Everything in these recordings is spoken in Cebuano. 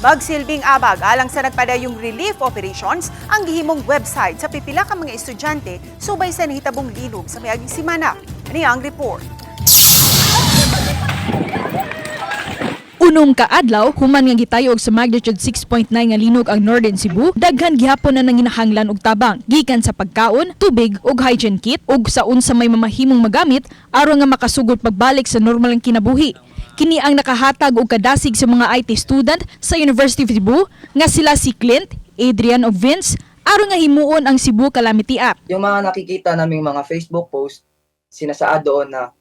Magsilbing abag alang sa nagpadayong relief operations ang gihimong website sa pipila ka mga estudyante subay sa nahitabong linog sa miaging semana. Ani ang report. Unong kaadlaw, human nga gitayog sa magnitude 6.9 nga linog ang Northern Cebu, daghan gihapon na nanginahanglan og tabang gikan sa pagkaon, tubig ug hygiene kit ug sa unsa may mamahimong magamit aron nga makasugod pagbalik sa normal nga kinabuhi. Kini ang nakahatag og kadasig sa mga IT student sa University of Cebu nga sila si Clint, Adrian ug Vince aron nga himuon ang Cebu Calamity App. Yung mga nakikita naming mga Facebook post, sinasaad doon na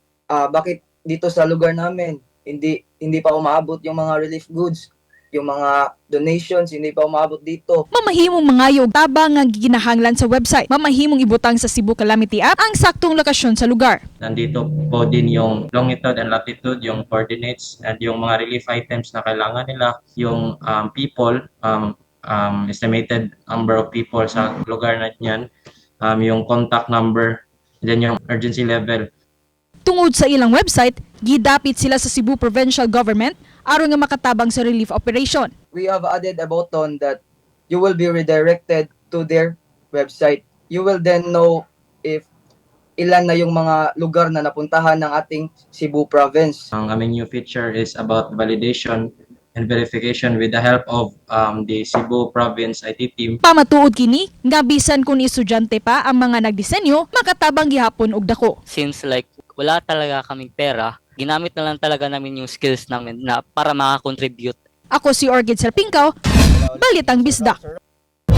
bakit dito sa lugar namin hindi hindi pa umaabot yung mga relief goods, yung mga donations hindi pa umaabot dito. Mamahimong mangayo og tabang nga gikinahanglan sa website. Mamahimong ibutang sa Cebu Calamity App ang saktong lokasyon sa lugar. Nandito po din yung longitude and latitude, yung coordinates, and yung mga relief items na kailangan nila, yung people, estimated number of people sa lugar na yan, yung contact number, and then yung urgency level. Tungod sa ilang website, gidapit sila sa Cebu Provincial Government aron nga makatabang sa relief operation. We have added a button that you will be redirected to their website. You will then know if ilan na yung mga lugar na napuntahan ng ating Cebu province. Ang aming new feature is about validation and verification with the help of the Cebu Province IT team. Pamatuod kini nga bisan kung estudyante pa ang mga nagdisenyo, makatabang gihapon og dako. Since like wala talaga kaming pera, ginamit na lang talaga namin yung skills namin na para makakontribute. Ako si Orchid Serpingkaw, Balitang Bisdak.